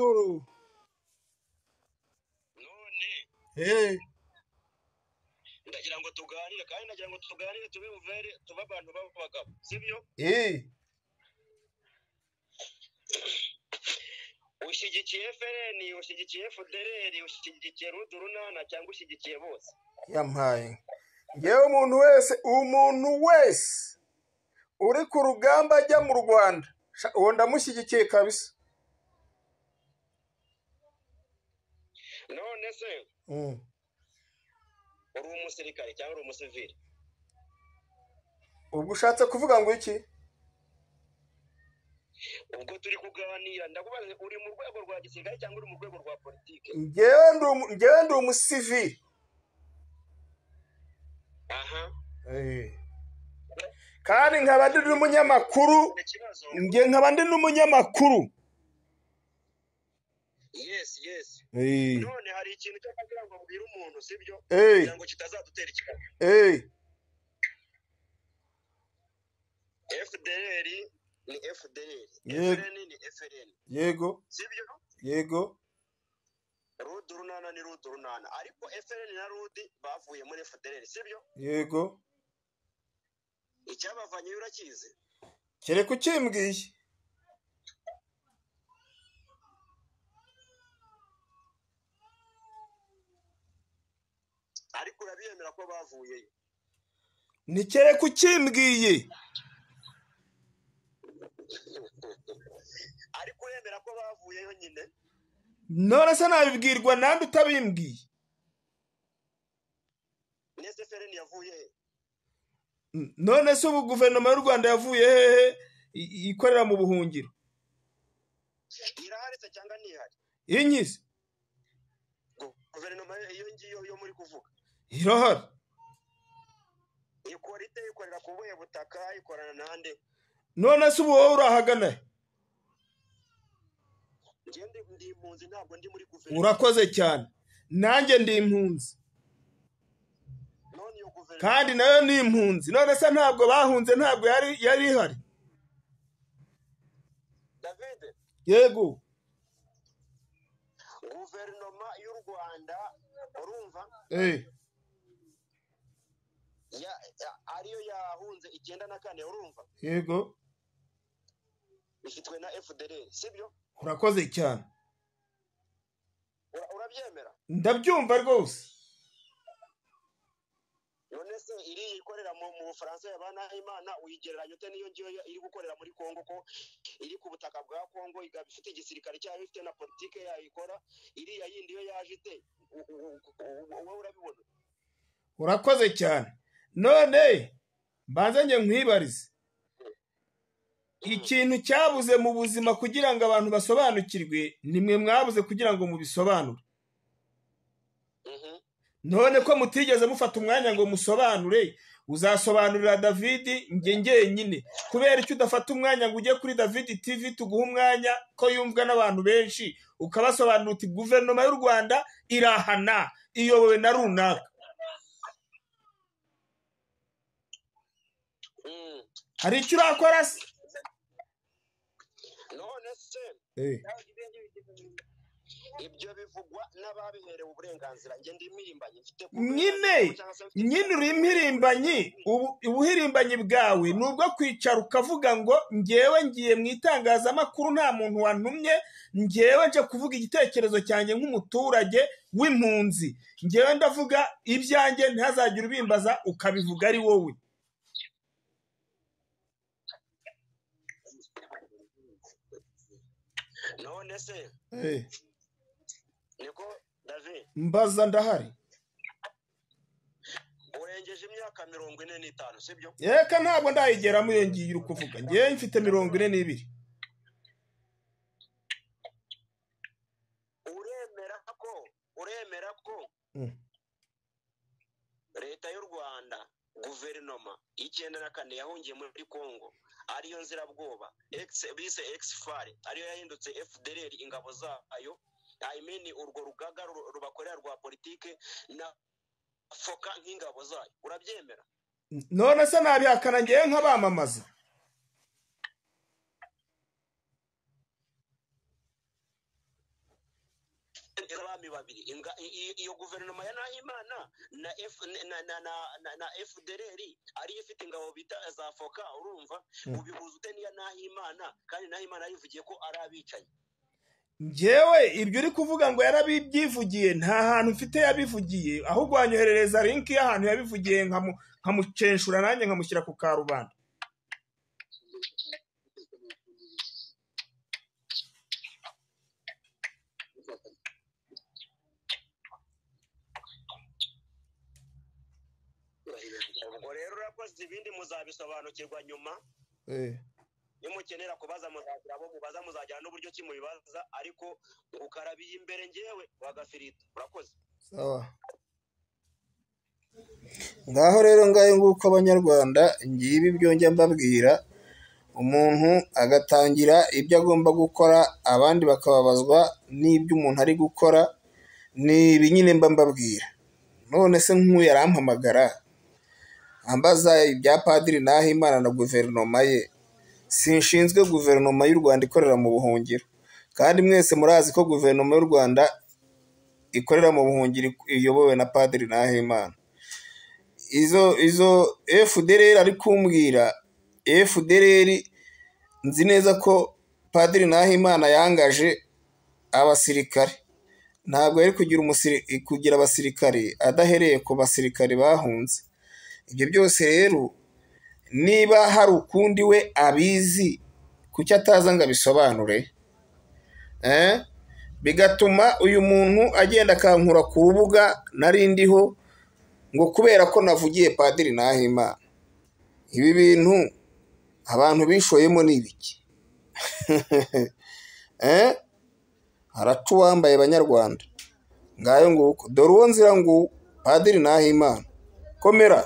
Amahoro. None Eh, ndagira ngo tuganire, kandi ndagira ngo tuganire tube buvere, tube abantu b'abagabo, sibyo? Eh, Ushyigikiye FLN, ushyigikiye FDLR, ushyigikiye Rudurunana cyangwa ushyigikiye bose? Yampaye. Ngewe umuntu wese uri ku rugamba ajya mu Rwanda, sha, uwo ndamushyigikiye kabisa. None se uri umusirikare cyangwa uri umusivili? Ubwo ushatse kuvuga ngo iki? Ubwo turi kuganira, ndakubaza, uri mu rwego rwa gisirikare cyangwa uri mu rwego rwa politike? Ngewe ndi umusivili. Aha. Eh. Kandi nkaba ndi n'umunyamakuru, Ikibazo. nge nkaba ndi n'umunyamakuru. Yes. Eh. None hari ikintu cyo kugira ngo mbwire umuntu, sibyo? Eh, Kugira ngo kitazadutera ikibazo. Eh. FDLR ni FDLR. Yego. FLN ni FLN. Yego, Sibyo? yego. Rudurunana ni Rudurunana. Ariko FLN na Rudi bavuye muri FDLR, sibyo? Yego. Icyabavanye urakizi? Kereka ukimbwiye. Ariko urabiyemera ko bavuyeyo. Ni kereka ukimbwiye. Ariko uremera ko bavuyeyo nyine. None se nabibwirwa nande utabimbwiye? Nese FLN yavuye he? None se ubu guverinoma y'u Rwanda yavuye hehe ikorera mu buhungiro? Irahari se cyangwa ntihari? Inyize? Guverinoma iyo ngiyo yo muri kuvuga. Irahari. Ikora ite? Ikorera ku buhe butaka? Ikorana nande? None se ubu wowe urahagana he? Njye ndi impunzi, ntabwo ndi muri guverinoma. Urakoze cyane. Nanjye ndi impunzi. None iyo guverinoma Kandi nayo ni impunzi. None se ntabwo bahunze, ntabwo yari ihari? David, Yego. guverinoma y'u Rwanda, urumva? Eh, Ariyo yahunze 94, urumva? Yego. Ifitwe na FDLR, sibyo? Urakoze cyane. Urabyemera? Ndabyumva rwose. None se iriya ikorera mu Bufaransa ya Nahimana uyigereranya ute n'iyo ngiyo iri gukorera muri Kongo, ko iri ku butaka bwa Kongo, ikaba ifite igisirikare cyayo, ifite na politike yayo ikora? Iriya yindi yo yaje ite? Wowe urabibona? Urakoze cyane. None mbanze njye nkwibarize. Ikintu cyabuze mu buzima kugira ngo abantu basobanukirwe, nimwe mwabuze kugira ngo mubisobanure. None ko mutigeze mufata umwanya ngo musobanure, uzasobanurira David njye njyenyine? Kubera icyo udafata umwanya ngo ujye kuri David TV, tuguhe umwanya ko yumvwa n'abantu benshi, ukabasobanurira uti guverinoma y'u Rwanda irahana, iyobowe na runaka? Hari icyo urakora se? None se ibyo bivugwa n'ababiherewe uburenganzira, njye ndi impirimbanyi, mfite Nyine, cyangwa se mfite nyine uri impirimbanyi. Ubuhirimbanyi bwawe ni ubwo kwicara ukavuga ngo ngewe ngiye mu itangazamakuru, nta muntu wantumye, ngewe nje kuvuga igitekerezo cyanjye nk'umuturage w'impunzi, ngewe ndavuga ibyanjye, ntihazagire ubimbaza, ukabivuga ari wowe. None se niko David? Mbaza, ndahari. Urengeje imyaka 45, sibyo? Reka, ntabwo ndayigeramo iyo ngiye uri kuvuga. Ngewe mfite 42. Uremera ko leta y'u Rwanda, guverinoma y'94 yahungiye muri Congo, ariyo nzirabwoba ex bise ex-FAR, ariyo yahindutse FDLR, ingabo zayo, I mean urwo rugaga rubakorera rwa politike na foka nk'ingabo zayo, urabyemera? None se nabihakana ngewe nk'abamamaza? Abami babiri, iyo guverinoma ya Nahimana na F na na na na, na FDLR ariyo ifite ingabo bita za FOCA, urumva? Ubihuza ute n'iya Nahimana, kandi Nahimana yivugiye ko ari abicanyi? Njyewe ibyo uri kuvuga ngo yarabibyivugiye, nta hantu mfite yabivugiye. Ahubwo wanyoherereza link y'ahantu yabivugiye, nkamucenshura nanjye nkamushyira ku karubanda. Ubwo rero urakoze, ibindi muzabisobanukirwa nyuma. Nimukenera kubaza muzagira abo mubaza, muzajyana n'uburyo ki mubibaza, ariko ukarabiye imbere ngewe wagafirita. Urakoze. Sawa. Ngaho rero, ngayo nguko Abanyarwanda, ngibi ibyo njya mbabwira. Umuntu agatangira ibyo agomba gukora, abandi bakababazwa n'ibyo umuntu ari gukora. Ni ibi nyine mba mbabwira. None se nk'uyu arampamagara ambaza ibya Padiri Nahimana na guverinoma ye. Sinshinzwe guverinoma y'u Rwanda ikorera mu buhungiro, kandi mwese murazi ko guverinoma y'u Rwanda ikorera mu buhungiro iyobowe na Padiri Nahimana. Izo FDLR ari kumbwira, FDLR nzi neza ko Padiri Nahimana yangaje abasirikare. Ntabwo yari kugira abasirikare adahereye ku basirikare bahunze. Ibyo byose rero, niba hari ukundi we abizi, kuki ataza ngo abisobanure? Bigatuma uyu muntu agenda akankura ku rubuga nari ndiho ngo kubera ko navugiye Padiri Nahimana. Ibi bintu abantu bishoyemo ni ibiki? Haraca uwambaye, Banyarwanda. Ngayo nguko, dore uwo nzira ngo Padiri Nahimana, komera.